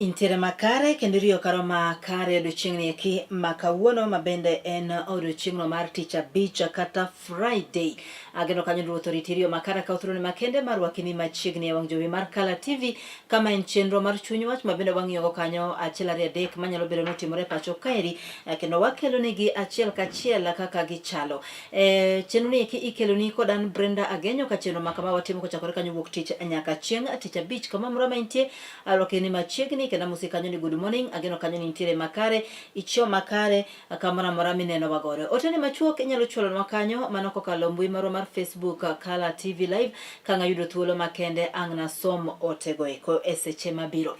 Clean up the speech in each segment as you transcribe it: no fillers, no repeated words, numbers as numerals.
Intiere makare kendo iriyo karo makare odiochieng'ni eki ma kawuono ma bende en odiochieng'no mar tich abich kata Friday. Ageno kanyo ruoth oriti iriyo makare kaw thuoloni makende mar rwakini machiegni e wang' jowi mar Kala TV kama en chenro mar chuny wach ma bende wang'iyogo kanyo achiel ariyo adek manyalo bedo notimore e pacho kaeri kendo wakelonigi achiel kachiel kaka gichalo. E, chenro ni eki ikeloni kod an Brenda Agenyo ka chenro ma kama watimo kochakore kanyo wuok tich nyaka chieng' tich abich kama moro ma intie Arwaki ni machiegni kendo amosi kanyo ni good morning, ageno kanyo ni intiere makare, ichiew makare kamoro amora mineno wagodo. Otene machuok inyalo chwalonwa kanyo mano kokalo mbui marwa mar Facebook Kala TV Live ka ng'a yudo thuolo makende ang' nasom otego eko e seche mabiro.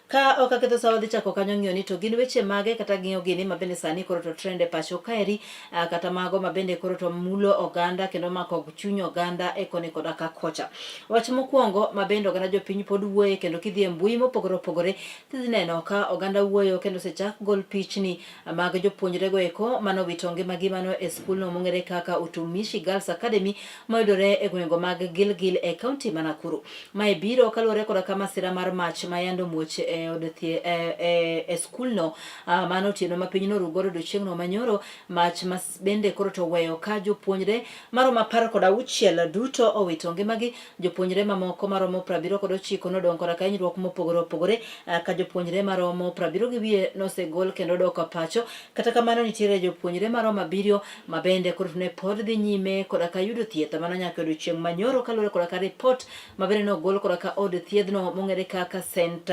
Ka ok aketho sa wadhi chako kanyo ng'iyo ni to gin weche mage kata ng'iyo gini ma bende sani koro to trend e pacho kaeri kata mago ma bende koro to mulo oganda kendo mako chuny oganda e koni koda ka kocha. Wach mokwongo ma bende oganda jopiny pod wuoye kendo kidhi e mbui mopogore opogore tidhi neno ka oganda wuoyo kendo osechak gol pichni mag jopuonjrego eko manowito ngimagi mano e skulno mong'ere kaka Utumishi Girls Academy mayudore e gwengego mag Gilgil e kaunti ma Nakuru. Mae biro kaluwore koda ka masira mar mach ma yande omuoch e od thie, e, e, e skulno mano otieno ma piny noru godo odiochieng'no manyoro mach ma bende koro to weyo ka jopuonjre maromo 16 duto owito ngimagi. Jopuonjre mamoko maromo 79 nodong' koda ka hinyruok mopogore opogore ka jopuonjre maromo 70 gi wiye nosegol kendo odok pacho. Kata kamano nitiere jopuonjre maromo abiriyo ma bende koro ne pod dhi nyime koda ka yudo thieth mano nyaka odiochieng' manyoro kaluwore koda ka ripot ma bende nogol koda ka od thiedhno mong'ere kaka St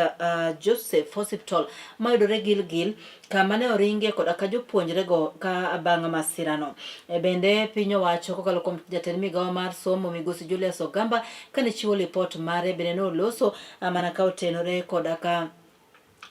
Joseph Hospital mayudore Gilgil kama ne oringe koda ka jopuonjrego ka bang' masirano. E bende piny owacho kokalo kuom jatend migawo mar somo migosi Julius Ogamba kane chiwo lipot mare bende noloso mana ka otenore koda ka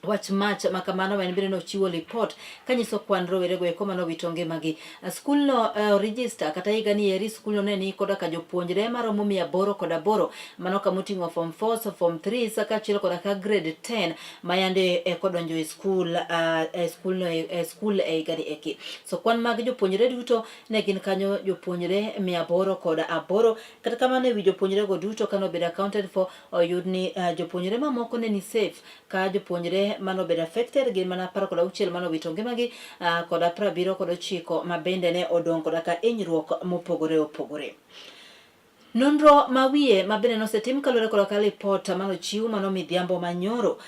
wach mach ma kamano ma en bende nochiwo lipot kanyiso kwan rowerego eko mane owito ngimagi. Skulno register kata higa ni eri skulno ne ni koda ka jopuonjre maromo 808 mano kama oting'o form 4, form 3 kaachiel koda ka grade 10 ma yande eko donjo e skul e skulno e skul e higani eki. So kwan mag jopuonjre duto ne gin kanyo jopuonjre 808. Kata kamano e wi jopuonjrego duto kane obedo accounted for oyud ni jopuonjre mamoko ne ni safe ka jopuonjre mane obedo affected gin mana 16 mane owito ngimagi kod 79 ma bende ne odong' koda ka hinyruok mopogore opogore. Nonro ma wiye ma bende nosetim kaluwore koda ka lipot mane ochiw mano midhiambo manyoro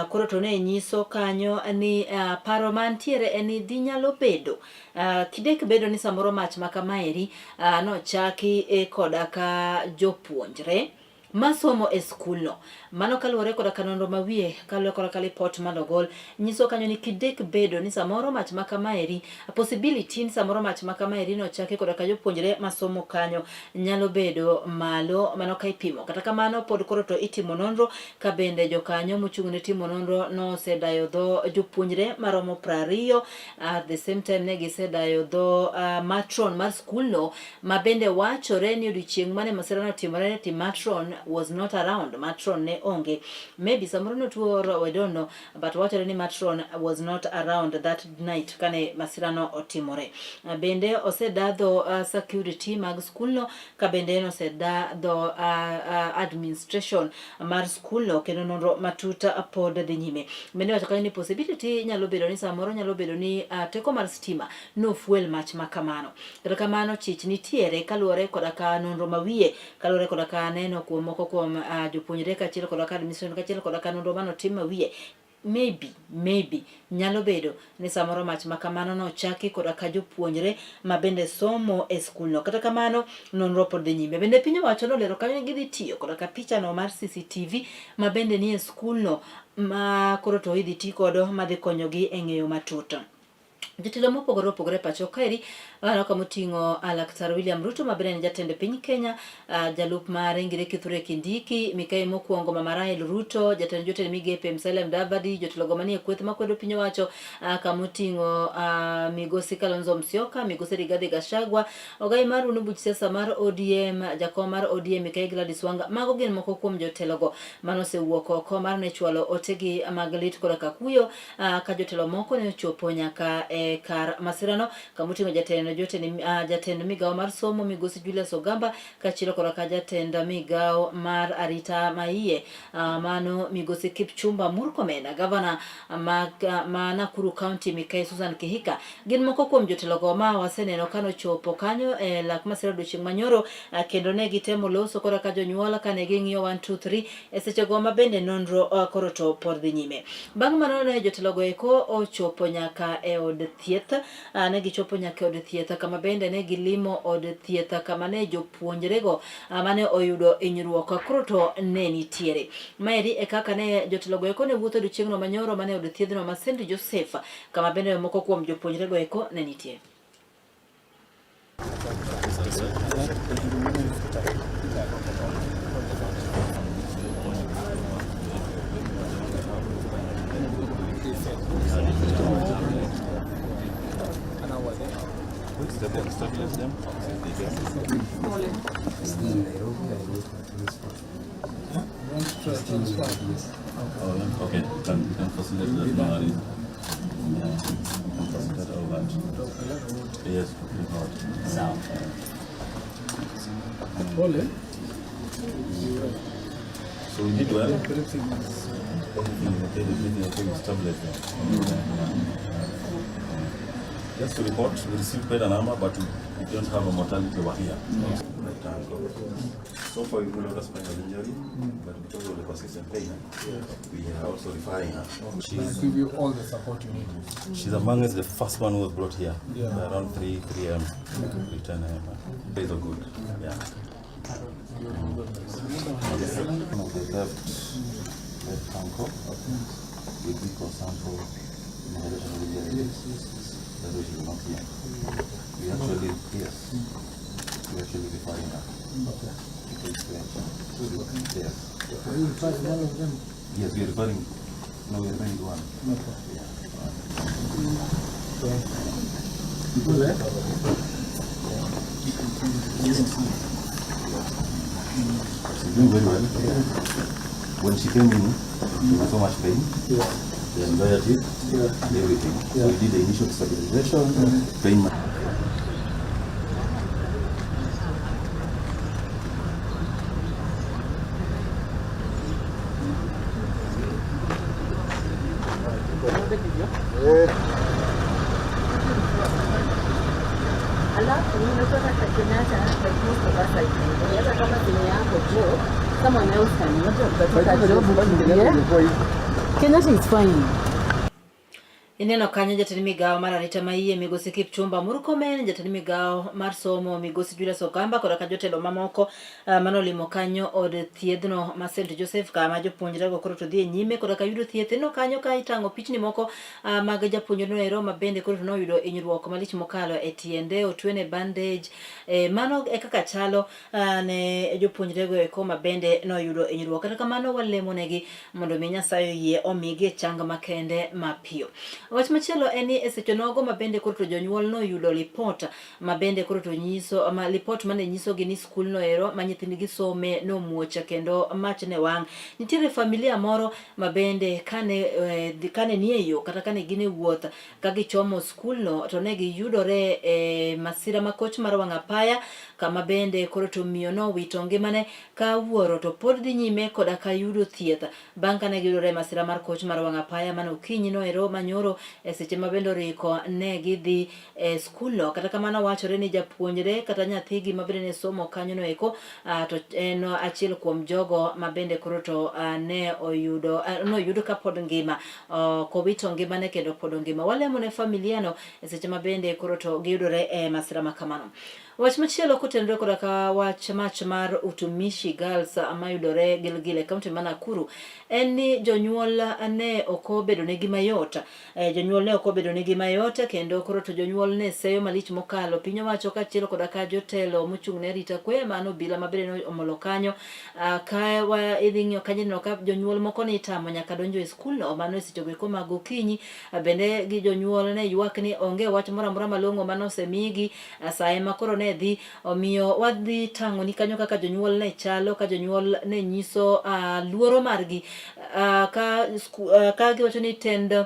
koro to ne nyiso kanyo ni paro mantiere en ni dinyalo bedo kidek bedo ni samoro mach ma kamaeri nochaki koda ka jopuonjre masomo e skulno. Mano kaluwore koda ka nonro ma wiye kaluwore koda ka lipot mane ogol nyiso kanyo ni kidek bedo ni samoro mach ma kamaeri possibility ni samoro mach ma kamaeri nochaki koda ka jopuonjre masomo kanyo nyalo bedo malo mano ka ipimo. Kata kamano pod koro to itimo nonro ka bende jokanyo mochung' ne timo nonro nosedayo dho jopuonjre maromo 20 at the same time ne gisedayo dho matron mar skulno ma bende wachore ni odiochieng' mane masira notimore ti matron was not around, matron ne onge, maybe samoro notuo or we don't know, but wachore ni matron was not around that night kane masira no otimore. Bende osedadho security mag skulno ka bende en osedadho administration mar skulno kendo nonro matut pod dhi nyime. Bende wacho kanyo ni possibility nyalo bedo ni samoro nyalo bedo ni teko mar stima nofuel mach ma kamano. Kata kamano chich nitiere kaluwore koda ka nonro ma wiye, kaluwore koda ka neno kuom moko kuom jopuonjre kaachiel koda ka administration kaachiel koda ka nonro manotim ma wiye maybe maybe nyalo bedo ni samoro mach ma kamano nochaki koda ka jopuonjre ma bende somo e skulno. Kata kamano nonro pod dhi nyime. Bende piny owacho nolero kanyo ni gidhi tiyo koda ka pichano mar CCTV ma bende nie skulno ma koro to idhi ti godo madhi konyogi e ng'eyo matut. Jotelo mopogore opogore e pacho kaeri aneno ka moting'o Laktar William Ruto ma bende en jatend piny Kenya, jalup mare Ngire Kithure Kindiki, mikayi mokwongo Mama Rael Ruto, jatend jotend migepe Musalia Mudavadi, jotelo go manie kweth makwedo piny owacho kamoting'o Migosi Kalonzo Musyoka, Migosi Rigathi Gachagua, ogai mar duond buch siasa mar ODM, jakom mar ODM Mikayi Gladys Wanga. Mago gin moko kuom jotelogo manosewuok oko mar ne chwalo otegi mag lit koda ka kuyo ka jotelo moko ne ochopo nyaka e e kar masirano kamoting'o jatend jotend jatend migawo mar somo migosi Julius Ogamba kaachiel koda ka jatend migawo mar arita maiye mano migosi Kipchumba Murkomen, gavana ma, ma Nakuru County Mikai Susan Kihika gin moko kuom jotelogo ma waseneno kanochopo kanyo e lak masira odiochieng' manyoro kendo ne gitemo loso koda ka jonyuol kane ging'iyo 1 2 3 e sechego ma bende nonro koro to pod dhi nyime. Bang' mano ne jotelogo eko ochopo nyaka e od thieth, ne gichopo nyaka e od thieth kama bende ne gilimo od thieth kama ne jopuonjrego mane oyudo hinyruok koro to ne nitiere. Maeri e kaka ne jotelogo eko ne wuotho odiochieng'no manyoro mane od thiedhno ma St. Joseph kama bende moko kuom jopuonjrego eko ne nitie. Okay, you can facilitate that. Yeah, you can facilitate all that. Yes, report. Sawa. Pole. So we did well. Everything is okay, the breathing okay, we stabilized them. Just to report, we received quite a number, but we don't have a mortality over here. Right ankle. So far, we ruled out a spinal injury, but because of the persistent pain, we are also referring her. She's, Give you all the support you need. she's among us the first one who was brought here Yeah. by around 3 a.m. 3 10 a.m. Days are good. Yeah. Of the left ankle with equal sample inhalation of the That's why she was not here. We actually, yes, we actually referring her. Okay. Yes. Are you referring all of them? Yes, we are referring. No, we are referring one. Okay. Yeah. Pole. She's doing very well. When she came in, there was so much pain, Yeah. the anxiety, Yeah. and everything. So we did the initial stabilization, pain. Alafu nimetoka Kenyatta like most of us I think. Hata kama simu yako jo, someone else can utatoka job. Yeah. Kenyatta is fine. Ineno kanyo jatend migawo mar arita maiye migosi Kipchumba Murkomen, jatend migawo mar somo migosi Julius Ogamba koda ka jotelo mamoko manolimo kanyo od thiedhno ma St. Joseph kama jopuonjrego koro to dhi e nyime koda ka yudo thieth. Ineno kanyo ka itang'o pichni moko mag japuonjre no ero ma bende koro to noyudo hinyruok malich mokalo e tiende, otwene bandage. Mano e kaka chalo ne jopuonjrego eko ma bende noyudo hinyruok. Kata kamano walemo negi mondo mi Nyasaye oyie omigi chang makende mapiyo. Wach machielo en ni e seche nogo ma bende koro to jonyuol noyudo lipot ma bende koro to nyiso ma lipot mane nyisogi ni skul no ero ma nyithindgi some nomuoch kendo mach ne wang'. Nitiere familia moro ma bende kane nie yo kata kane gin e wuoth ka gichomo skul no to ne giyudore e masira makoch mar wang' apaya kama bende koro to miyo nowito ngimane ka wuoro to pod dhi nyime koda ka yudo thieth bang' kane giyudore e masira mar koch mar wang' apaya mane okinyi no ero manyoro e seche ma bende oriko ne gidhi e skulno. Kata kamano wachore ni japuonjre kata nyathigi ma bende ne somo kanyo no eko to en achiel kuom jogo ma bende koro to ne oyudo noyud ka pod ngima kowito ngimane kendo pod ongima. Walemo ne familia no e seche ma bende koro to giyudore e masira ma kamano. Wach machielo kotenore koda ka wach mach mar Utumishi Girls mayudore Gilgil e kaunti ma Nakuru en ni jonyuol ne ok obedo negi mayot. Jonyuol ne ok obedo negi mayot kendo koro to jonyuol ne seyo malich mokalo. Piny owacho kaachiel koda ka jotelo mochung' ne arita kwe mano obila ma bende omolo kanyo. Ka wa idhi ng'iyo kanyo ineno ka jonyuol moko ne itamo nyaka donjo e skulno mano e sechego eko mag okinyi. Bende gi jonyuol ne ywak ni onge wach moro amora malong'o mane osemigi. Sa ema koro ne ne dhi omiyo wadhi tang'oni kanyo kaka jonyuol ne chalo ka jonyuol ne nyiso uh, luoro margi uh, ka, uh, ka giwacho ni tend, uh,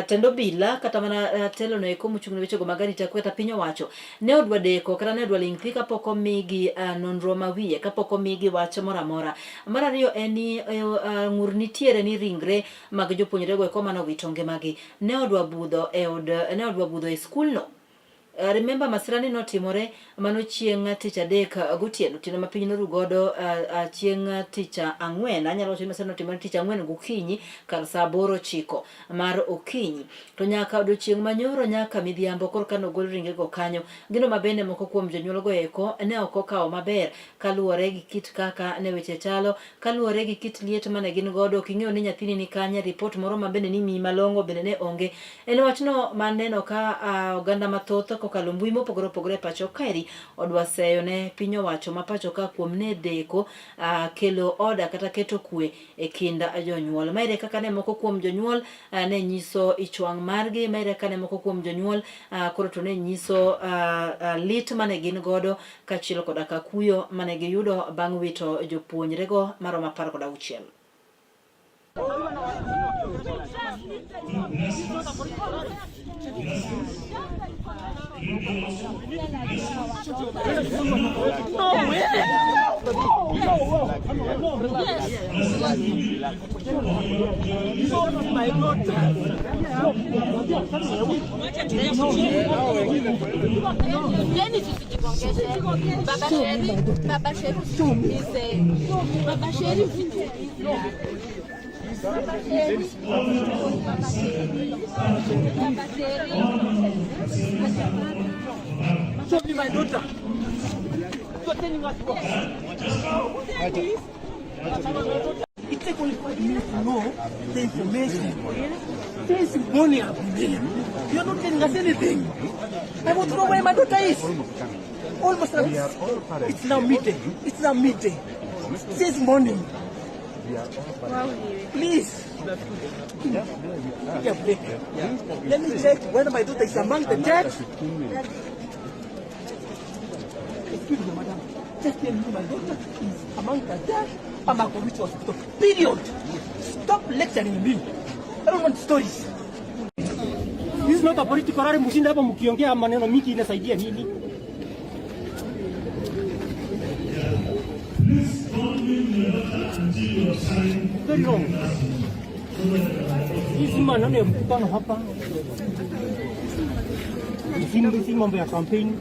tend obila kata mana uh, telono eko mochung' ne wechego mag arita kwe kata piny owacho ne odwa deko kata ne odwa ling' thi kapok omigi uh, nonro ma wiye kapok omigi wach moro amora. Mar ariyo en ni uh, ng'ur nitiere ni ringre mag jopuonjrego eko mane owito ngimagi ne odwa budho e od ne odwa budho e skulno. Uh, remember masira ni notimore mano chieng' tich adek gotieno, otieno ma piny noru godo uh, chieng' tich ang'wen. Anyalo wacho ni masira notimore tich ang'wen gokinyi kar saa aboro ochiko mar okinyi. To nyaka odiochieng' manyoro nyaka midhiambo korka nogol ringego kanyo. Gino ma bende moko kuom jonyuolgo eko ne ok okawo maber kaluwore gi kit kaka ne weche chalo, kaluwore gi kit liet mane gin godo, ok ing'eyo ni nyathini ni kanye, ripot moro ma bende nimiyi malong'o bende ne onge. En wachno ma neno ka uh, oganda mathoth kokalo mbui mopogore opogore e pacho kaeri odwa seyo ne piny owacho ma pacho ka kuom ne deko uh, kelo oda kata keto kwe e kind jonyuol. Maere kaka ne moko kuom jonyuol uh, ne nyiso ich wang' margi, maere kaka ne moko kuom jonyuol uh, koro to ne nyiso uh, uh, lit mane gin godo kaachiel koda ka kuyo mane giyudo bang' wito jopuonjrego maromo 16. Baba Sheri, Baba Sheri usituumize. Baba Sheri usituumize. Baba Sheri, Baba Sheri, Baba Sheri. Show me my daughter. You are telling us what? It takes only 5 minutes to know the information. Since morning I've been here, you are not telling us anything. I want to know where my daughter is. Almost it's now midday. It's now midday. Since morning. Please. Take a break. Let me check whether my daughter is among the dead. Excuse me, madam. Just tell me my daughter is among the dead. I'm at Community Hospital. Period. Stop lecturing me. I don't want stories. This is not a political rally. Mshinda hapa mkiongea maneno mingi inasaidia nini? Very wrong. Hii si maneno ya mkutano hapa. Si mambo ya campaign.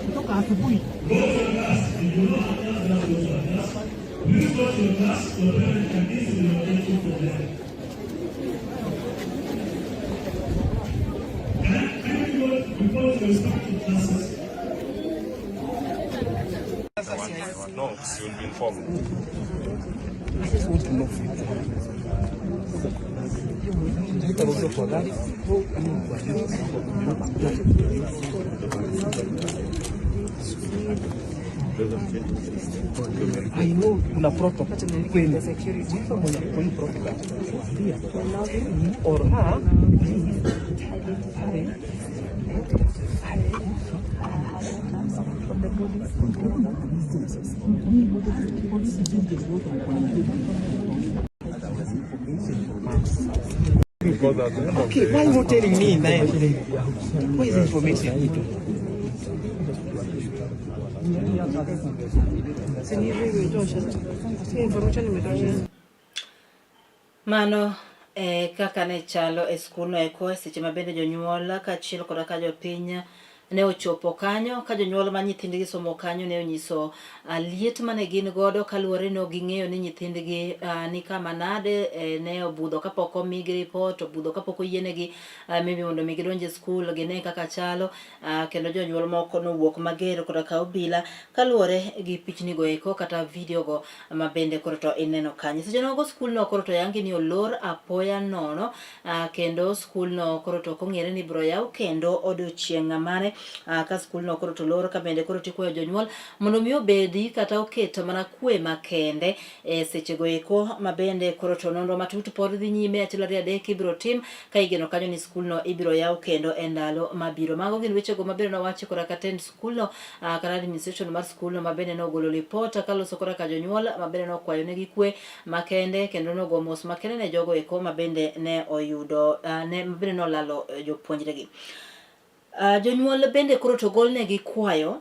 Kutoka asubuhi. No, you'll be informed. I know kuna protocol kweli. Mtu mwenye kwa hii protocol atakuambia or her please Okay, why you not telling me man? Where is the information? Mano e kaka ne chalo e skulno eko e seche ma bende jonyuol kaachiel koda ka jopiny ne ochopo kanyo ka jonyuol ma nyithindgi somo kanyo ne onyiso uh, liet mane gin godo kaluwore ni ging'eyo ni nyithindgi uh, ni kama nade eh, ne obudho kapok omigi ripot obudho kapok oyienegi uh, maybe mondo mi gidonj e skul gine kaka chalo uh, kendo jonyuol moko nowuok mager koda ka obila kaluwore gi pichnigo eko kata video go ma bende koro to ineno kanyo. Seche nogo skulno koro to yangi ni olor apoya nono uh, kendo skulno koro to ok ong'ere ni biro yaw kendo odiochieng' mane. ka skulno koro to lor ka bende koro tikwayo jonyuol mondo mi obedi kata oket mana kwe makende e sechego eko ma bende koro to nonro matut pod dhi nyime achiel ariyo adek ibiro tim ka igeno kanyo ni skulno ibiro yaw kendo e ndalo mabiro. Mago gin wechego mabende nowachi koda ka tend skulno kata administration mar skulno mabende nogolo lipot kaloso koda ka jonyuol mabende nokwayo negi kwe makende kendo nogo mos makende ne jogo eko mabende ne oyudo ne mabende nolalo jopuonjregi. Jonyuol bende koro to golnegi kwayo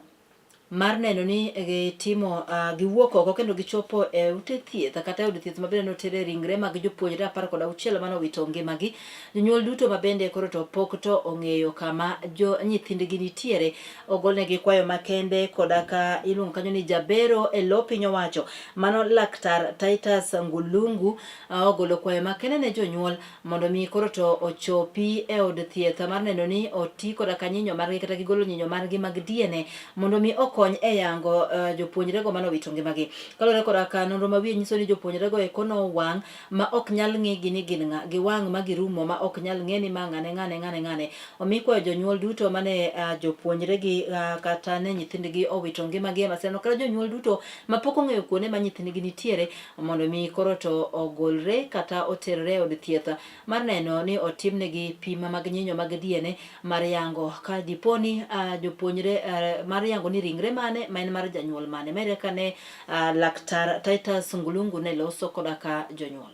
mar neno ni gitimo giwuok oko kendo gichopo e ute thieth kata e od thieth mabende notere ringre mag jopuonjre 16 mane owito ngimagi. Jonyuol duto mabende koro to pok to ong'eyo kama jo nyithindgi nitiere ogolnegi kwayo makende koda ka iluongo kanyo ni jabero e lo piny owacho mano Laktar Titus Ngulungu ogolo kwayo makende ne jonyuol mondo mi koro to ochopi e od thieth mar neno ni oti koda ka nyinyo margi kata gigolo nyinyo margi mag DNA mondo mi okony e yango jopuonjrego mane owito ngimagi. Kaluwore koda ka nonro ma wiye nyiso ni jopuonjrego eko nowang' ma ok nyal ng'egi ni gin ng'a, giwang' ma girumo ma ok nyal ng'e ni ma ng'ane ng'ane ng'ane ng'ane. Omi kwayo jonyuol duto mane jopuonjregi kata ne nyithindgi owito ngimagi e masirano kata jonyuol duto mapok ong'eyo kuonde ma nyithindgi nitiere mondo mi koro to ogolre kata oterre e od thieth mar neno ni otimnegi pim mag nyinyo mag DNA mar yango ka dipo ni jopuonjre mar yango ni ringre mane ma en mar janyuol mane. Ma ere kane Laktar Titus Ngulungu ne loso koda ka jonyuol.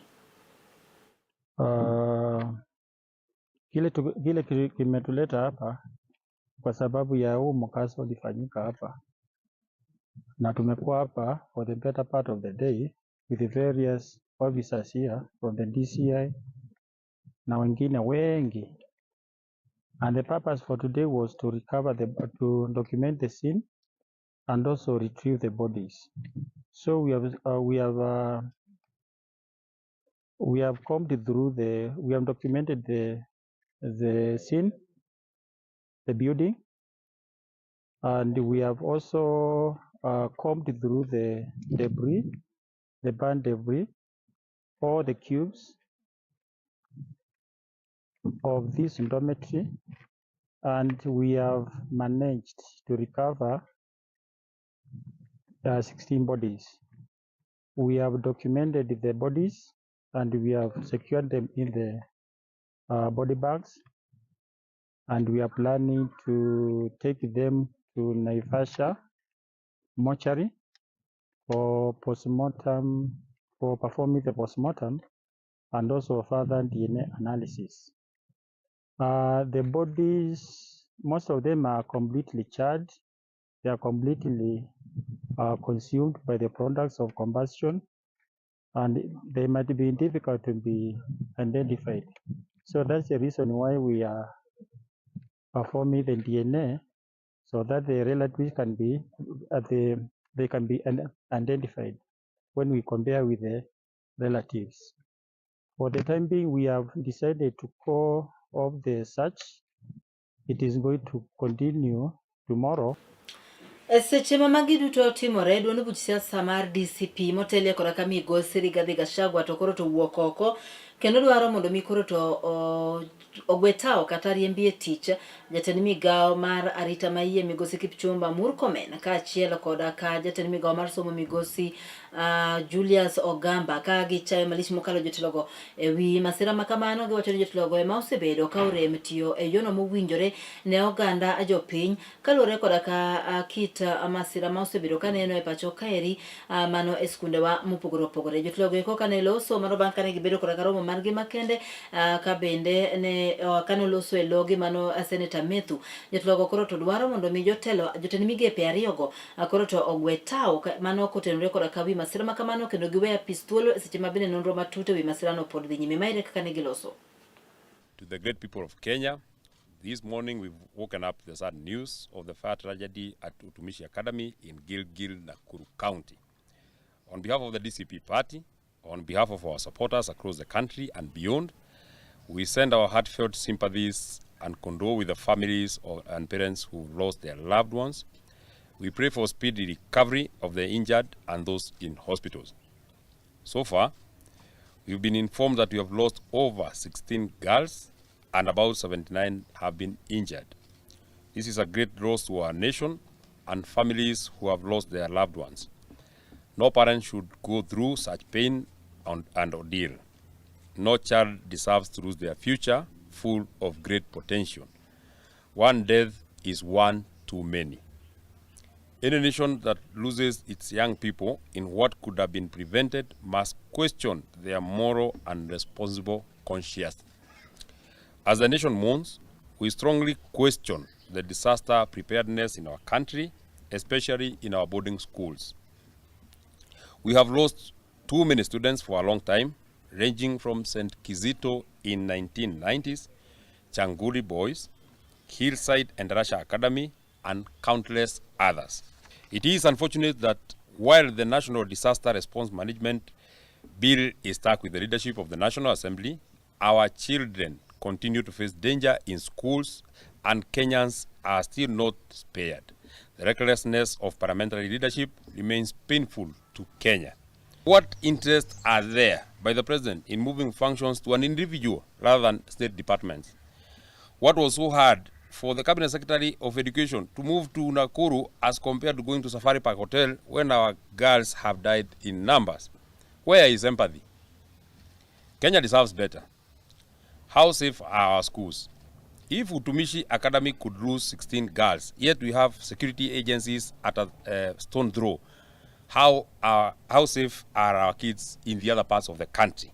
Kile kimetuleta hapa kwa sababu ya huu mkasa ulifanyika hapa, na tumekuwa hapa for the better part of the day with the various officers here from the DCI na wengine wengi, and the purpose for today was to recover the to document the scene and also retrieve the bodies. So we have combed through the we have documented the scene, the building, and we have also combed through the debris, the burnt debris, all the cubes of this dormitory, and we have managed to recover 16 bodies. We have documented the bodies and we have secured them in the body bags, and we are planning to take them to Naivasha mortuary for postmortem, for performing the postmortem and also further DNA analysis. The bodies, most of them are completely charred. They are completely consumed by the products of combustion, and they might be difficult to be identified. So that's the reason why we are performing the DNA, so that the relatives can be they can be identified when we compare with the relatives. For the time being, we have decided to call off the search. It is going to continue tomorrow. E seche ma magi duto timore, duond buch siasa mar DCP motelie koda ka migosi Rigathi Gachagua to koro to wuok oko kendo dwaro mondo mi koro to ogwe tawo kata riembi e tich jatend migawo mar arita maiye migosi Kipchumba Murkomen kaachiel koda ka jatend migawo mar somo migosi Julius Ogamba ka gichayo malich mokalo jotelogo e wi masira ma kamano. Giwacho ni jotelogo ema osebedo ka orem tiyo e yono mowinjore ne oganda jopiny kaluwore koda ka kit masira ma osebedo ka neno e pacho kaeri mano e skundewa mopogore opogore. Jotelogo eko kane loso mano bang' kane gibedo koda ka romo margi makende ka bende ne kane oloso e logi mano Senator Methu. Jotelogo koro to dwaro mondo mi jotelo jotend migepe ariyogo koro to ogwe tawo mano kotenore koda ka wi masira ma kamano kendo giwe apis thuolo e seche ma bende nonro matut e wi masirano pod dhi nyime. Maere kaka ne giloso. To the great people of Kenya, this morning we've woken up the sad news of the fire tragedy at Utumishi Academy in Gilgil, Nakuru County. On behalf of the DCP party, on behalf of our supporters across the country and beyond, we send our heartfelt sympathies and condole with the families and parents who've lost their loved ones. We pray for speedy recovery of the injured and those in hospitals. So far, we've been informed that we have lost over 16 girls and about 79 have been injured. This is a great loss to our nation and families who have lost their loved ones. No parent should go through such pain and, and ordeal. No child deserves to lose their future full of great potential. One death is one too many. Any nation that loses its young people in what could have been prevented must question their moral and responsible conscience. As the nation mourns, we strongly question the disaster preparedness in our country, especially in our boarding schools. We have lost too many students for a long time, ranging from St. Kizito in 1990s, Changuri Boys, Hillside and Russia Academy, and countless others. It is unfortunate that while the National Disaster Response Management Bill is stuck with the leadership of the National Assembly, our children continue to face danger in schools and Kenyans are still not spared. The recklessness of parliamentary leadership remains painful to Kenya. What interests are there by the president in moving functions to an individual rather than state departments? What was so hard for the cabinet secretary of education to move to Nakuru as compared to going to Safari Park Hotel when our girls have died in numbers? Where is empathy? Kenya deserves better. How safe are our schools? If Utumishi Academy could lose 16 girls, yet we have security agencies at a stone throw, how, are, how safe are our kids in the other parts of the country?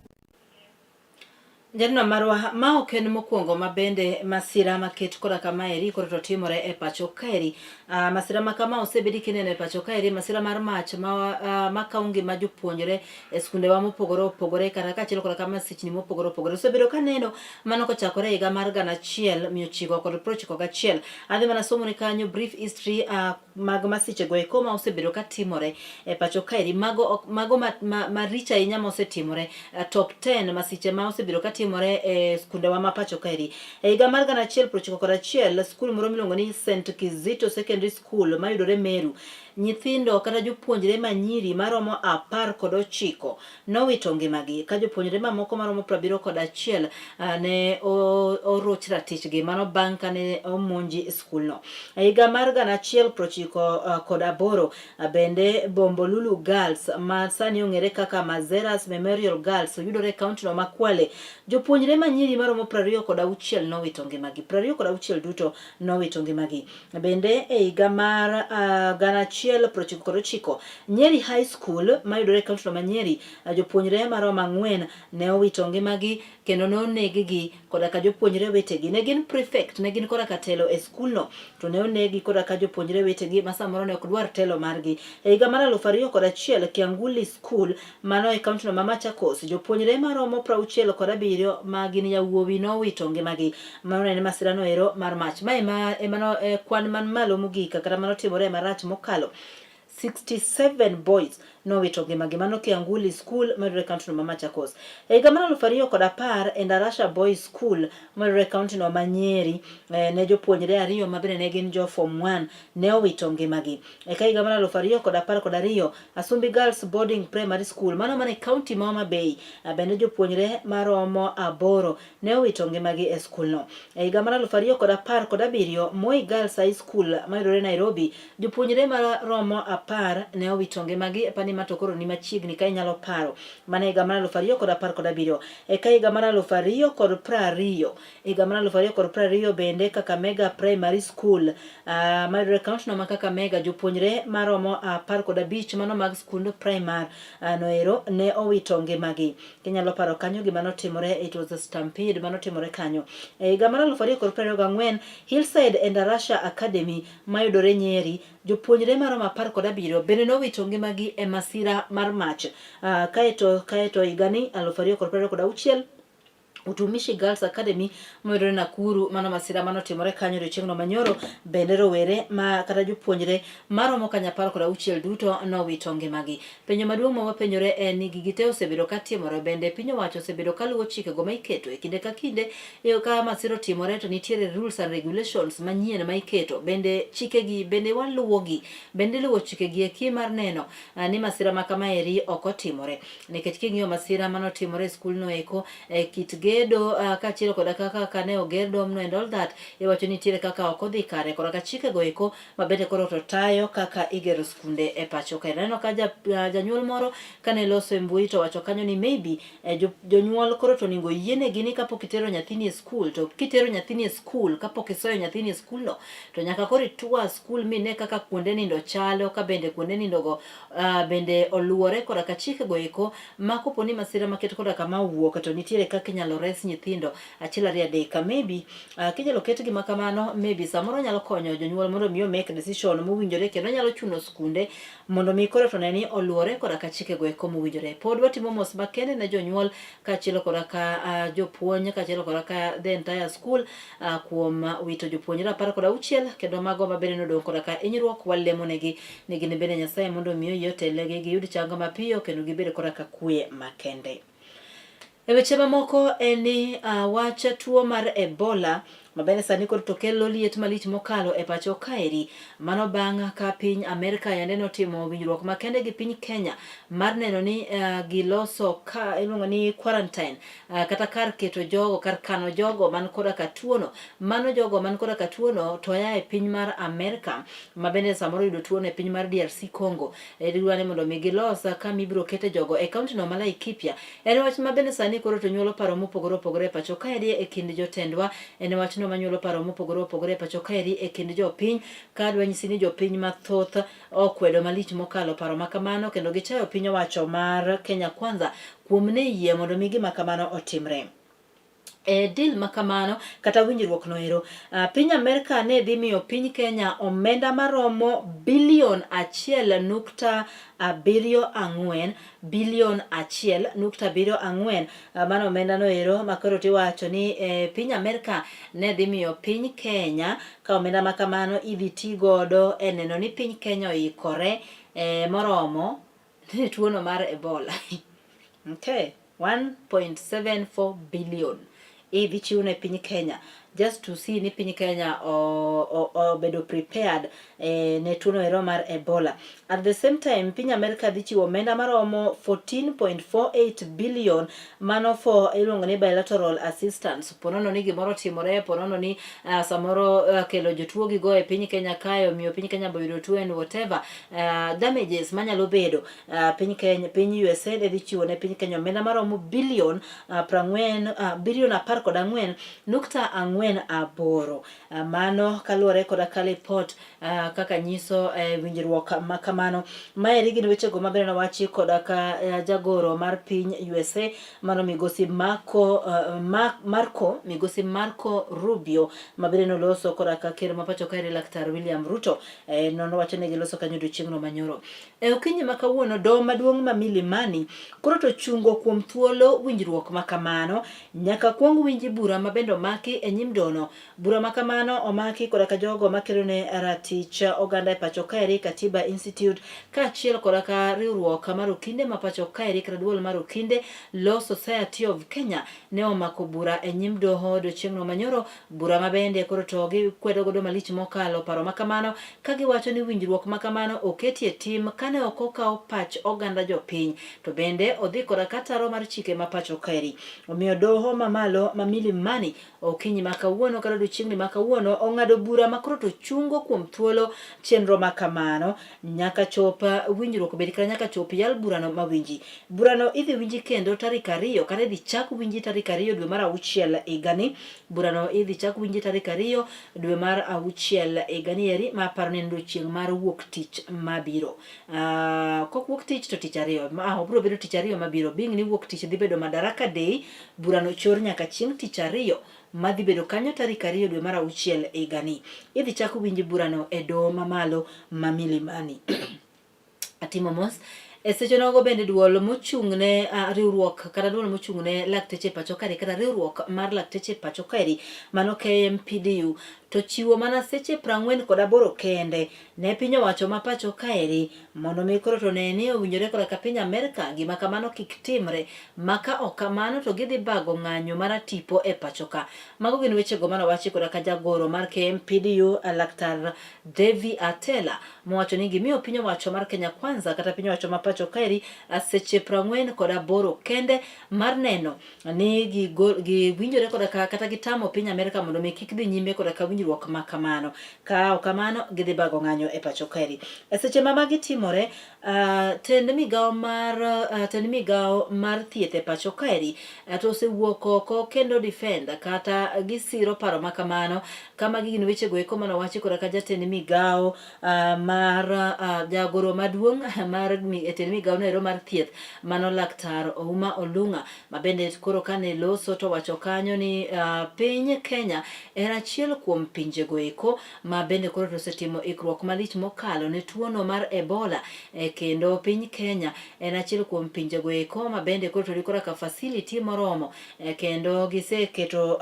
Janeno marwa ma ok en mokwongo ma bende masira maket koda kamaeri koro to timore e pacho kaeri. Uh, masira ma kama osebedi kineno e pacho kaeri, masira mar mach ma uh, makawo ngima jopuonjre e skundewa mopogore opogore kata kaachiel koda ka masichni mopogore opogore osebedo kaneno mano kochakore e higa mar 1991. Adhi mana somo ni kanyo brief history uh, mag masichego eko ma osebedo ka timore e pacho kaeri mago mago maricho ma, ma ahinya ma osetimore uh, top 10 masiche ma osebedo ka timore e skundewa ma pacho kaeri. E higa mar 1991 skul moro miluongo ni St Kizito Secondary School mayudore Meru nyithindo kata jopuonjre ma nyiri maromo 19 nowito ngimagi ka jopuonjre mamoko maromo 71 ne oroch ratichgi mano bang' kane omonji skulno. E higa mar 1998 bende Bombolulu Girls ma sani ong'ere kaka Mazeras Memorial Girls yudore e kauntino ma Kwale. Jopuonjre ma nyiri maromo 26 nowito ngimagi. 26 duto nowito ngimagi. Bende e higa mar 1999 Nyeri High School mayudore e kauntino ma Nyeri jopuonjre maromo 4 ne owito ngimagi kendo ne oneggi koda ka jopuonjre wetegi. Ne gin prefect, ne gin koda ka telo e skulno, to ne oneggi koda ka jopuonjre wetegi ma samoro ne ok dwar telo margi. E higa mar 2001, Kianguli School, mano e kauntino ma Machakos, jopuonjre maromo 67 ma gin yawuowi nowito ngimagi. Mano ne en masirano ero mar mach. Ma ema emano e kwan man malo mogik kata manotimore marach mokalo 67 boys nowito ngimagi mano Kianguli School mayudore e kauntino ma Machakos. E higa mar 2010 Endarasha Boys School mayudore e kauntino ma Nyeri eh, ne jopuonjre ariyo ma bende ne gin jo form 1 ne owito ngimagi. Eka higa mar 2012 Asumbi Girls Boarding Primary School mano mana e kaunti ma Homa Bay bende jopuonjre maromo aboro ne owito ngimagi e skulno. E higa mar 2017, Moi Girls High School mayudore Nairobi, jopuonjre maromo 10 ne owito ngimagi, apani ma to koro ni machiegni ka inyalo paro. Mana e higa mar 2017. Eka higa mar 2020, higa mar 2020 bende Kakamega Primary School uh, mayudore e kauntino ma Kakamega, jopuonjre maromo 15 mano mag skund primar uh, noero ne owito ngimagi. Inyalo paro kanyo gima notimore, it was a stampede manotimore kanyo. E higa mar 2024, Hillside and Arasha Academy mayudore Nyeri, jopuonjre maromo 17 bende nowito ngimagi e masira mar mach. Uh, kaeto kaeto higani 2026 Utumishi Girls Academy mayudore Nakuru, mano masira manotimore kanyo odiochieng'no manyoro, bende rowere ma kata jopuonjre maromo kanyo 16 duto nowito ngimagi. Penjo maduong' ma wapenjore en ni gigi te osebedo ka timore, bende piny owacho osebedo ka luwo chikego ma iketo e kinde ka kinde e ka masira otimore to nitiere rules and regulations manyien ma iketo, bende chikegi bende waluwogi, bende iluwo chikegi eki mar neno ni masira ma kamaeri ok otimore. Nikech king'iyo masira manotimore e skulno eko, e kit gedo gedo kaachiel koda kaka kane oger domno and all that, iwacho ni nitiere kaka ok odhi kare korka chikego eko ma bende koro to tayo kaka igero skunde e pacho kae. Naneno ka ja, janyuol moro kane loso e mbui to wacho kanyo ni maybe eh, jo, jonyuol koro to onego yienegi ni kapok itero nyathini e skul to kitero nyathini e skul kapok isoyo nyathini e skulno to nyaka koro itwa skul mine kaka kuonde nindo chalo ka bende kuonde nindogo uh, bende oluwore koda ka chikego eko ma kopo ni masira maket koda kama owuok to nitiere kaka inyalo res nyithindo achiel ariyo adek maybe uh, kinyalo ket gima kamano maybe samoro nyalo konyo jonyuol mondo mi make decision mowinjore kendo nyalo chuno skunde mondo mi koro to ne ni oluwore koda ka chikego eko mowinjore. Pod watimo mos makende ne jonyuol kaachiel koda ka uh, jopuonj kaachiel koda ka the entire school uh, kuom wito jopuonjre 16 kendo mago ma bende nodong' koda ka hinyruok walemonegi ni gin bende Nyasaye mondo omi oyie otelnegi giyud chang mapiyo kendo gibed koda ka kwe makende. E weche mamoko en ni uh, wach tuo mar Ebola ma bende sani koro to kelo liet malich mokalo e pacho kaeri. Mano bang' ka piny Amerka yande notimo winjruok makende gi piny Kenya mar neno ni uh, giloso ka iluongo ni quarantine uh, kata kar keto jogo kar kano jogo man koda ka tuono. Mano jogo man koda ka tuono to ya e piny mar Amerka ma bende samoro yudo tuono e piny mar DRC Congo. Idwa ni mondo mi gilos kama ibiro kete jogo e kaunti no ma Laikipia. En wach ma bende sani koro to nyuolo paro mopogore opogore e pacho kaeri e kind jotendwa. En wachno manyuolo paro mopogore opogore e pacho kaeri e kind jopiny. Ka adwa nyisi ni jopiny mathoth okwedo malich mokalo paro ma kamano kendo gichayo piny owacho mar Kenya Kwanza kuom ne yie mondo mi gima kamano otimre. E deal ma kamano kata winjruok no ero, piny Amerka ne dhi miyo piny Kenya omenda maromo bilion 1.74, bilion 1.74. Mano omenda no ero ma koro tiwacho ni eh, piny Amerka ne dhi miyo piny Kenya ka omenda ma kamano idhi ti godo e neno ni piny Kenya oikore eh, moromo ne tuono mar Ebola. Okay. 1.74 billion idhi chiw ne piny Kenya just to see ni piny Kenya obedo prepared eh, ne tuono ero mar Ebola. At the same time piny Amerika dhi chiwo omenda maromo 14.48 billion mano for iluongo ni bilateral assistance. Ponono ni gimoro otimore, ponono ni uh, samoro uh, kelo jotuo gigo e piny Kenya kae omiyo piny Kenya boyudo tuo and whatever uh, damages manyalo bedo Uh, piny Kenya, piny USA ne dhi chiwo ne piny Kenya omenda maromo bilion uh, prang'wen, uh, bilion 14.48. Mano kaluwore koda ka lipot uh, kaka nyiso eh, winjruok ma kamano. Maeri gin wechego mabende nowachi koda ka uh, jagoro mar piny USA mano migosi Marco, uh, Marco, migosi Marco Rubio mabende noloso koda ka ker ma pacho kaeri Laktar William Ruto eh, nowacho ni giloso kanyo odiochieng'no manyoro. E okinyi ma kawuono, doho maduong' ma Milimani koro to chungo kuom thuolo winjruok ma kamano nyaka kuong winji bura ma bende omaki e nyim dono. Bura ma kamano omaki koda ka jogo makedo ne ratich oganda e pacho kaeri Katiba Institute kaachiel koda ka riwruok mar okinde ma pacho kaeri kata duol mar okinde Law Society of Kenya ne omako bura e nyim doho odiochieng'no manyoro, bura ma bende koro to gikwedo godo malich mokalo paro ma kamano ka giwacho ni winjruok ma kamano oketi e tim kane ok okaw pach oganda jopiny to bende odhi koda ka ataro mar chike ma pacho kaeri. Omiyo doho mamalo ma Milimani okinyi ma kawuono kata odiochieng'ni ma kawuono ong'ado bura ma koro to chungo kuom thuolo chenro ma kamano nyaka chop winjruok bed kata nyaka chop yal burano mawinji. Burano idhi winji kendo tarik 2 kata idhi chak winji tarik 2 dwe mar auchiel higani. Burano idhi chak winji tarik 2 dwe mar auchiel higani eri ma aparo ni en odiochieng' mar wuok tich mabiro. Uh, kok wuok tich to tich ariyo. Ma obiro bedo tich ariyo mabiro. Being ni wuok tich dhi bedo Madaraka Day, burano chor nyaka chieng' tich ariyo madhi bedo kanyo tarik 2 dwe mar auchiel higani. Idhi chak winj burano e doho mamalo ma Milimani. Atimo mos. E seche nogo bende duol mochung' ne uh, riwruok kata duol mochung' ne lakteche e pacho kaeri kata riwruok mar lakteche e pacho kaeri mano KMPDU to chiwo mana seche 48 kende ne piny owacho ma pacho kaeri mondo mi koro to ne ni owinjore koda ka piny Amerka gima kamano kik timre ma ka ok kamano to gidhi bago ng'anyo maratipo e pacho ka. Mago gin wechego mane owachi koda ka jagoro mar KMPDU Laktar Devi Atela mowacho ni gimiyo piny owacho mar Kenya Kwanza kata piny owacho ma pacho pacho kaeri seche 48 kende mar neno ni giwinjore koda ka kata gitamo piny Amerka mondo mi kik dhi nyime koda ka winjruok ma kamano. Ka ok kamano gidhi bago ng'anyo e pacho kaeri. E seche ma magi timore, tend migawo mar tend migawo mar thieth e pacho kaeri to osewuok oko kendo defend kata gisiro paro ma kamano ka magi gin wechego eko mane owachi koda ka jatend migawo mar jagoro maduong' mar e tend migawo no ero mar thieth mano laktar Ouma Olung'a ma bende koro kane loso to wacho kanyo ni piny Kenya en achiel kuom pinjego eko ma bende koro to osetimo ikruok malich mokalo ne tuono mar Ebola e kendo piny Kenya en achiel kuom pinjego eko ma bende koro to ni kora ka facility moromo e kendo giseketo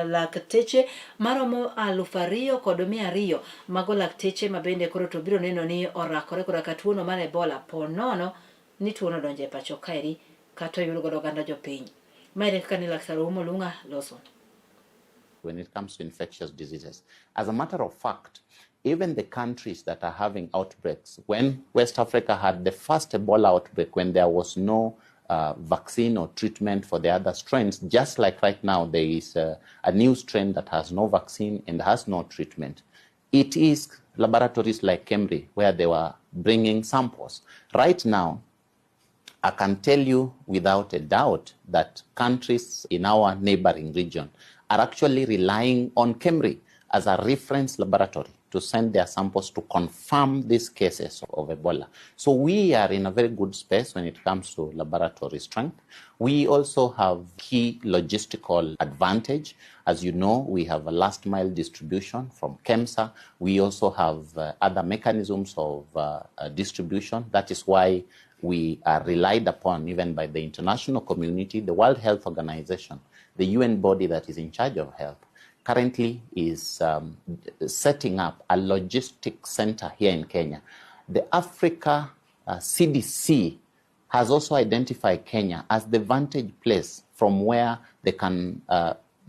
lakteche maromo 2,200 mago lakteche ma bende koro to biro neno ni orakore koda ka tuono mar Ebola po nono ni tuono donjo e pacho kaeri kata oyud godo oganda jopiny. Mae e kaka ne laktar Ouma Olung'a loso. When it comes to infectious diseases. As a matter of fact, even the countries that are having outbreaks, when West Africa had the first Ebola outbreak, when there was no vaccine or treatment for the other strains, just like right now there is a new strain that has no vaccine and has no treatment. It is laboratories like Kemri where they were bringing samples. Right now, I can tell you without a doubt that countries in our neighboring region are actually relying on Kemri as a reference laboratory to send their samples to confirm these cases of Ebola. So we are in a very good space when it comes to laboratory strength. We also have key logistical advantage. As you know, we have a last mile distribution from KEMSA. We also have other mechanisms of distribution. That is why we are relied upon even by the international community. The World Health Organization, the UN body that is in charge of health, currently is setting up a logistics center here in Kenya. The Africa CDC has also identified Kenya as the vantage place from where they can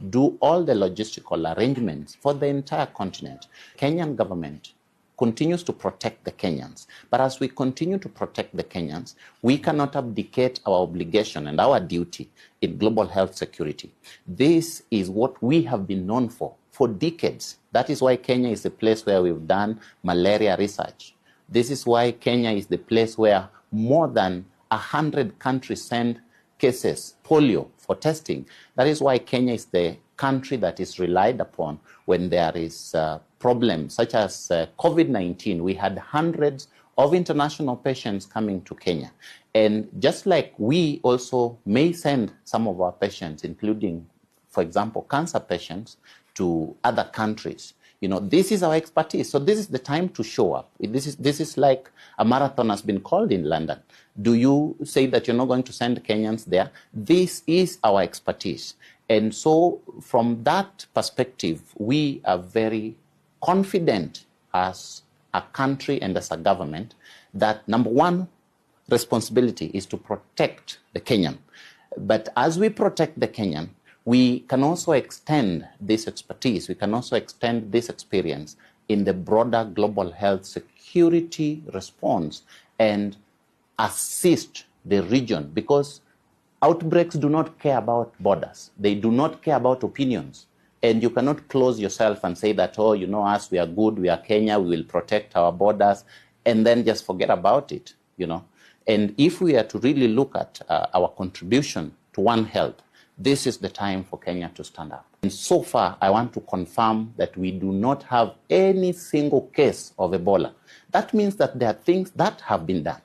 do all the logistical arrangements for the entire continent. Kenyan government continues to protect the Kenyans. But as we continue to protect the Kenyans, we cannot abdicate our obligation and our duty in global health security. This is what we have been known for decades. That is why Kenya is the place where we've done malaria research. This is why Kenya is the place where more than 100 countries send cases, polio, for testing. That is why Kenya is the country that is relied upon when there is problems such as COVID-19. We had hundreds of international patients coming to Kenya. And just like we also may send some of our patients, including, for example, cancer patients, to other countries. You know, this is our expertise. So this is the time to show up. This is like a marathon has been called in London. Do you say that you're not going to send Kenyans there? This is our expertise. And so from that perspective, we are very confident as a country and as a government that number one responsibility is to protect the Kenyan. But as we protect the Kenyan, we can also extend this expertise, we can also extend this experience in the broader global health security response and assist the region, because outbreaks do not care about borders. They do not care about opinions. And you cannot close yourself and say that, oh, you know us, we are good, we are Kenya, we will protect our borders, and then just forget about it, you know. And if we are to really look at our contribution to One Health, this is the time for Kenya to stand up. And so far, I want to confirm that we do not have any single case of Ebola. That means that there are things that have been done.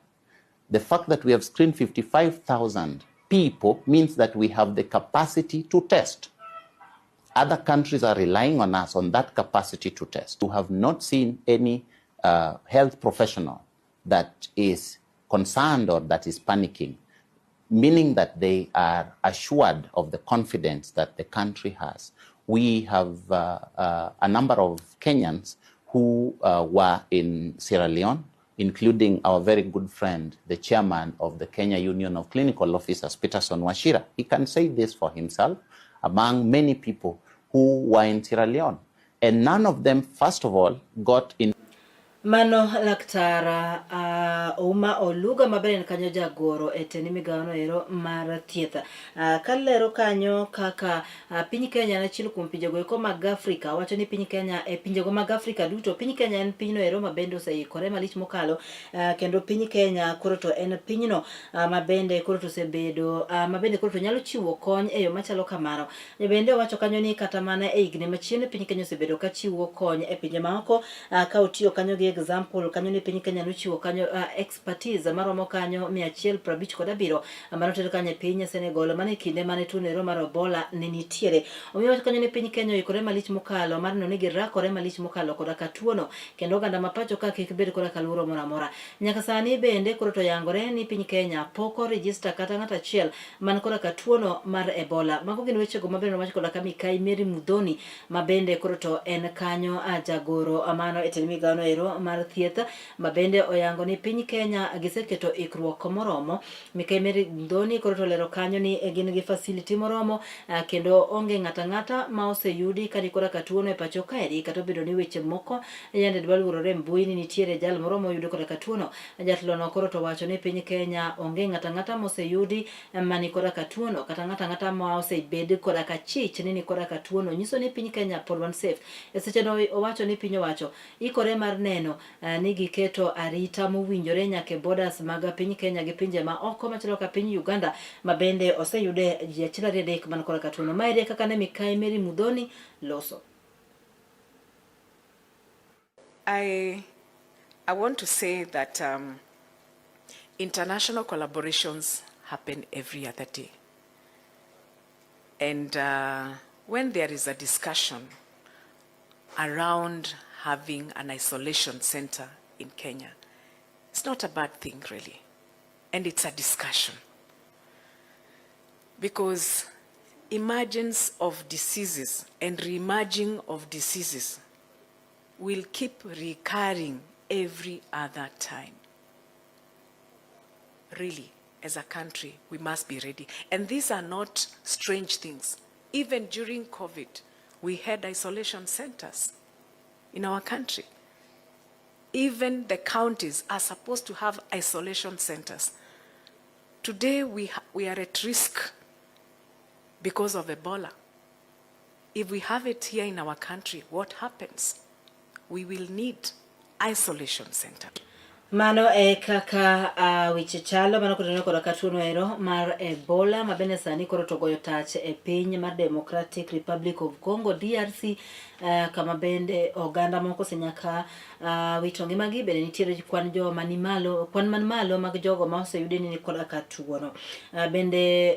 The fact that we have screened 55,000 people means that we have the capacity to test. Other countries are relying on us on that capacity to test. We have not seen any health professional that is concerned or that is panicking, meaning that they are assured of the confidence that the country has. We have a number of Kenyans who were in Sierra Leone, including our very good friend, the chairman of the Kenya Union of Clinical Officers, Peterson Wachira. He can say this for himself, among many people who were in Sierra Leone. And none of them, first of all, got in. Mano laktar uh, Ouma Oluga ma bende en kanyo jagoro e tend migawono ero mar thieth. Uh, kalero kanyo kaka uh, piny Kenya en achiel kuom pinjego eko mag Afrika, wacho ni piny Kenya e pinjego mag Afrika duto, piny Kenya en pinyno ero ma bende oseikore malich mokalo uh, kendo piny Kenya koro to en pinyno uh, ma bende koro to osebedo uh, ma bende koro to nyalo chiwo kony e yo machalo kamano. Bende owacho kanyo ni kata mana e higni machien piny Kenya osebedo ka chiwo kony e pinje maoko uh, ka otiyo kanyo gi example kanyo ni piny Kenya nochiwo kanyo uh, expertise maromo kanyo 157 mane oter kanyo e piny Senegal mane kinde mane tuo nero mar Ebola ne nitiere. Omiyo owacho kanyo ni piny Kenya oikore malich mokalo mar neno ni girakore malich mokalo koda ka tuono kendo oganda ma pacho ka kik bed koda ka luoro moro amora. Nyaka sani bende koro to yangore ni piny Kenya pok orejista kata ng'ato achiel man koda ka tuono mar Ebola. Mago gin wechego mabende nowach koda ka Mikai Mary Muthoni ma bende koro to en kanyo jagoro mano e tend migawono ero mar thieth ma bende oyango ni piny Kenya giseketo ikruok moromo. Mikai Mary Muthoni koro to olero kanyo ni gin gi facility moromo kendo onge ng'ata ng'ata ma oseyudi ka ni koda ka tuono e pacho kaeri kata obedo ni weche moko yande dwa luorore e mbui ni nitiere jal moro moyudi koda ka tuono. Jatelono koro to wacho ni piny Kenya onge ng'ato ang'ata moseyudi mani koda ka tuono kata ng'ato ang'ata ma osebed koda ka chich ni ni koda ka tuono nyiso ni piny Kenya pod wan safe. E secheno owacho ni piny owacho ikore mar neno eh, ni giketo arita mowinjore nyaka e borders mag piny Kenya gi pinje ma oko machalo ka piny Uganda ma bende oseyude ji achiel ariyo adek man koda ka tuono. Maeri e kaka ne Mikai Mary Muthoni loso. I, I want to say that um, international collaborations happen every other day. And uh, when there is a discussion around having an isolation center in Kenya, it's not a bad thing, really. And it's a discussion. Because emergence of diseases and reemerging of diseases will keep recurring every other time. Really, as a country, we must be ready. And these are not strange things. Even during COVID, we had isolation centers in our country. Even the counties are supposed to have isolation centers. Today, we, we are at risk because of Ebola. If we have it here in our country, what happens? We will need isolation center. Mano e kaka uh, weche chalo mano kotenore koda ka tuono ero mar Ebola ma bende sani koro to goyo tach e piny mar Democratic Republic of Congo DRC uh, eh, kama bende oganda moko osenyaka uh, wito ngimagi bende nitiere kwan joma ni malo kwan man malo mag jogo ma oseyudi ni koda ka tuono. Uh, bende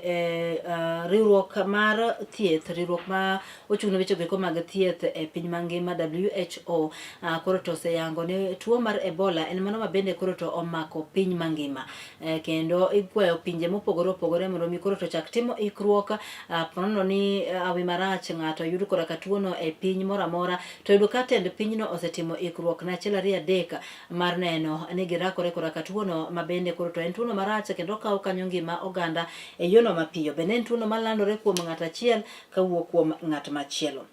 uh, riwruok mar thieth riwruok ma ochung' ne weche goeko mag thieth e piny mangima WHO uh, koro to oseyango ni tuo mar Ebola en mano ma bende koro to omako piny mangima eh, kendo ikwayo pinje mopogore opogore mondo mi koro to chak timo ikruok uh, ponono ni awi marach ng'ato yud koda ka tuono e piny moro amora to yudo ka tend pinyno osetimo ikruok ne achiel ariyo adek mar neno ni girakore koda ka tuono ma bende koro to en tuono marach kendo okawo kanyo ngima oganda e yono mapiyo. Bende en tuono malandore kuom ng'ato achiel kawuok kuom ng'at machielo.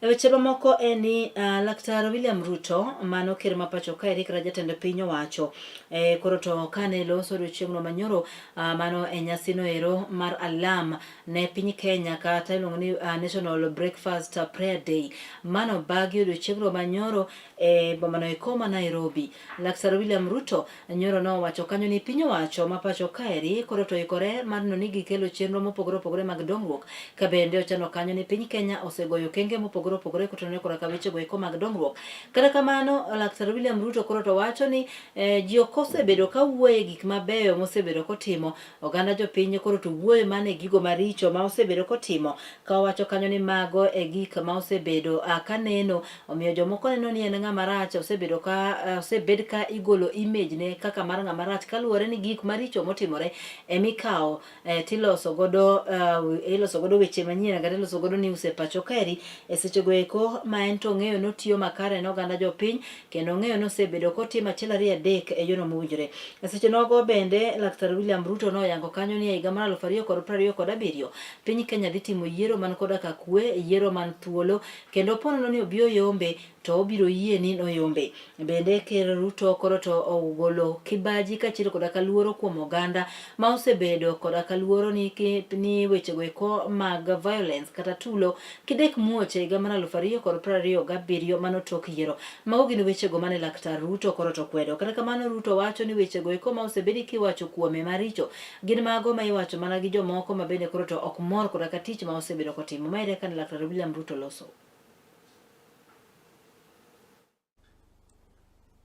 E weche mamoko en ni uh, Laktar William Ruto mano ker ma pacho kaeri kata jatend piny owacho e, koro to kane loso odiochieng'no manyoro uh, mano e nyasino ero mar alam ne piny Kenya kata iluongo ni uh, National Breakfast Prayer Day mano bagi odiochieng'no manyoro e bomano eko ma Nairobi. Laktar William Ruto Nyoro nowacho kanyo ni piny owacho ma pacho kaeri koro to oikore mar neno ni gikelo chenro mopogore opogore mag dongruok ka bende ochano kanyo ni piny Kenya osegoyo okenge mopogore opogore kotenore koda ka wechego eko mag dongruok. Kata kamano, Laktar William Ruto koro to wacho ni eh, ji ok osebedo ka wuoye gik mabeyo mosebedo kotimo. Oganda jopiny koro to wuoyo mana e gigo maricho ma osebedo kotimo ka owacho kanyo ni mago e gik ma osebedo ah, ka neno Omiyo jomoko neno ni en ng'ama rach, osebedo ka eh, osebed ka igolo image ne kaka mar ng'ama rach kaluwore ni gik maricho motimore emikawo eh, tiloso godo eh, iloso godo weche manyien kata iloso godo news e pacho kaeri e sechego eko ma en to ong'eyo notiyo makare ne oganda jopiny kendo ong'eyo ni osebedo kotimo achiel ariyo adek e yono mowinjore. E seche nogo bende Laktar William Ruto noyango kanyo ni e higa mar 2027 piny Kenya dhi timo yiero man koda ka kwe, yiero man thuolo Kendo ponono ni obi oyombe to obiro yie ni noyombe. Bende Ker Ruto koro to ogolo kibaji kaachiel koda ka luoro kuom oganda ma osebedo koda ka luoro ni, ni wechego eko mag violence kata tulo kidek muoch e higa mar 2027 mano tok yiero. Mago gin wechego mane Laktar Ruto koro to kwedo. Kata kamano Ruto wacho ni wechego eko ma osebedi kiwacho kuome maricho gin mago ma iwacho mana gi jomoko ma bende koro to ok mor koda ka tich ma osebedo kotimo. Ma ere kane Laktar William Ruto loso.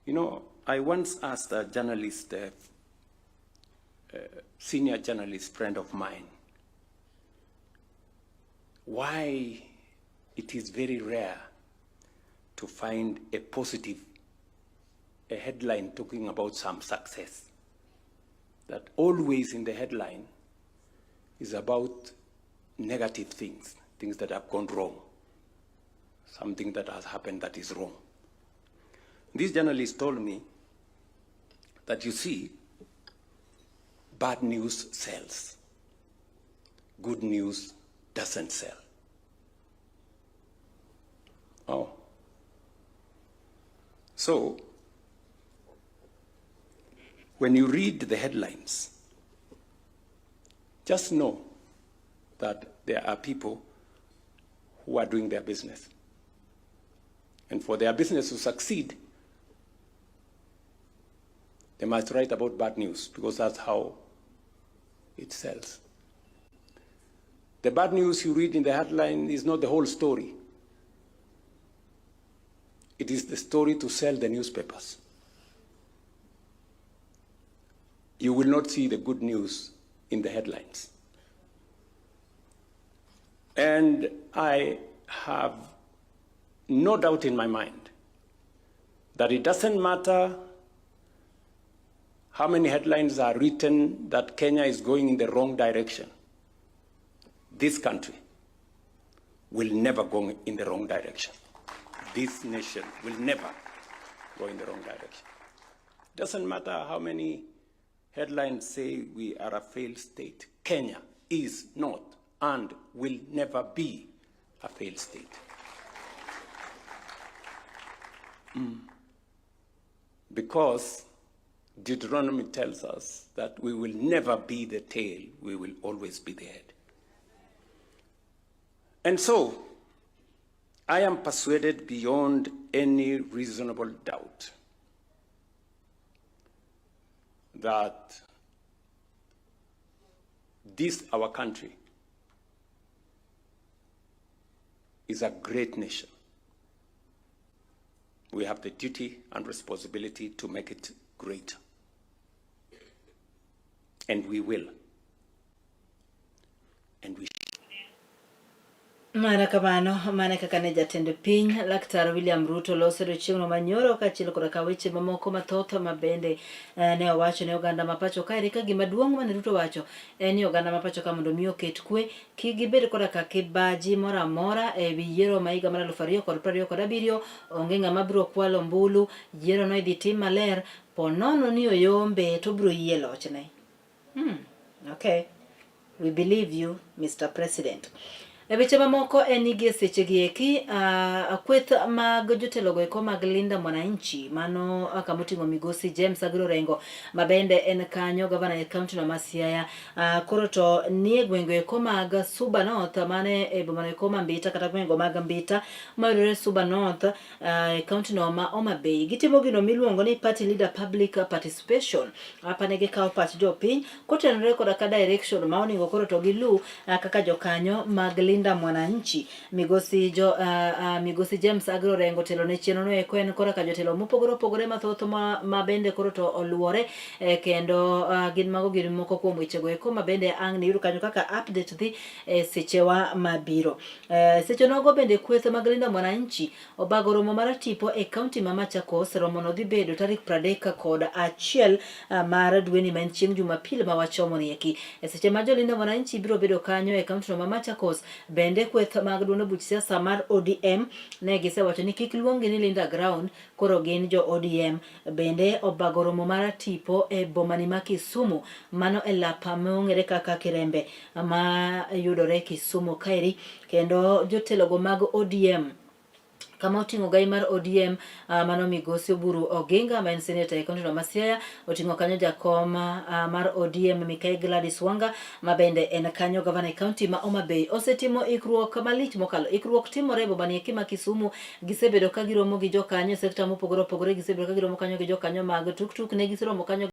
You know, I once asked a journalist, senior journalist friend of mine, why it is very rare to find a positive a headline talking about some success. That always in the headline is about negative things, things that have gone wrong, something that has happened that is wrong. This journalist told me that you see, bad news sells, good news doesn't sell. Oh. So, when you read the headlines, just know that there are people who are doing their business. And for their business to succeed, they must write about bad news because that's how it sells. The bad news you read in the headline is not the whole story. It is the story to sell the newspapers. You will not see the good news in the headlines. And I have no doubt in my mind that it doesn't matter how many headlines are written that Kenya is going in the wrong direction. This country will never go in the wrong direction. This nation will never go in the wrong direction. Doesn't matter how many headlines say we are a failed state. Kenya is not and will never be a failed state. Because Deuteronomy tells us that we will never be the tail, we will always be the head. And so, I am persuaded beyond any reasonable doubt that this, our country, is a great nation. We have the duty and responsibility to make it great. And we will. And we Mana kamano, mana kaka ne jatend piny Laktar William Ruto loso odiochieng'no manyoro kaachiel koda ka weche mamoko mathoth ma bende eh, ne owacho ne oganda ma pacho kaeri ka gima duong' mane Ruto wacho en ni oganda ma pacho ka mondo mi oket kwe kik gibed koda ka kibaji moro amora e wi yiero ma higa mar 2027 onge ng'ama biro kwalo ombulu yiero no idhi tim maler po nono ni oyombe to obiro yie lochne. Okay. We believe you, Mr. President. E weche mamoko en ni gie sechegi eki uh, kweth mag jotelogo eko mag Linda Mwananchi mano uh, kama oting'o migosi James Agro Orengo ma bende en kanyo gavana e kaunti no ma Siaya uh, koro to nie gwenge eko mag Suba North mane e boma no eko ma Mbita kata gwenge mag Mbita mayudore Suba North uh, e kaunti no ma Homa Bay gitimo gino miluongo ni Party Leader Public Participation apa ne gikawo pach jopiny kotenore koda ka direction ma onego koro to gilu uh, kaka jokanyo mag Linda Mwananchi migosi jo, uh, uh, migosi James Agro Orengo telo ne chenro no eko en kora ka jotelo mopogore opogore mathoth ma, ma bende koro to oluore eh, kendo uh, gin mago gin moko kuom wechego eko ma bende ang' niyud kanyo kaka update dhi e sechewa mabiro. Eh, seche nogo bende kweth mag Linda Mwananchi obago romo mar tipo e kaunti ma Machakos. Romono dhi bedo tarik 31 mar dweni ma en chieng' Jumapil ma wachomo ni eki. E seche ma jolinda Mwananchi biro bedo kanyo e kaunti no ma Machakos, bende kweth mag duond buch siasa mar ODM ne gisewacho ni kik luonggi ni Linda Ground, koro gin jo ODM. Bende obago romo mar tipo e bomani ma Kisumu, mano e lap mong'ere kaka Kirembe ma yudore Kisumu kaeri, kendo jotelogo mag ODM Kama oting'o gai mar ODM uh, mano migosi Oburu Oginga ma en seneta e kaontino ma Siaya, oting'o kanyo jakom uh, mar ODM Mikai Gladys Wanga ma bende en kanyo gavana e kaonti ma Homa Bay osetimo ikruok malich mokalo. Ikruok timore e boma ni eki ma Kisumu, gisebedo ka giromo gi jokanyo e sekta mopogore opogore, gisebedo ka giromo kanyo gi jokanyo mag tuktuk, ne giseromo kanyo.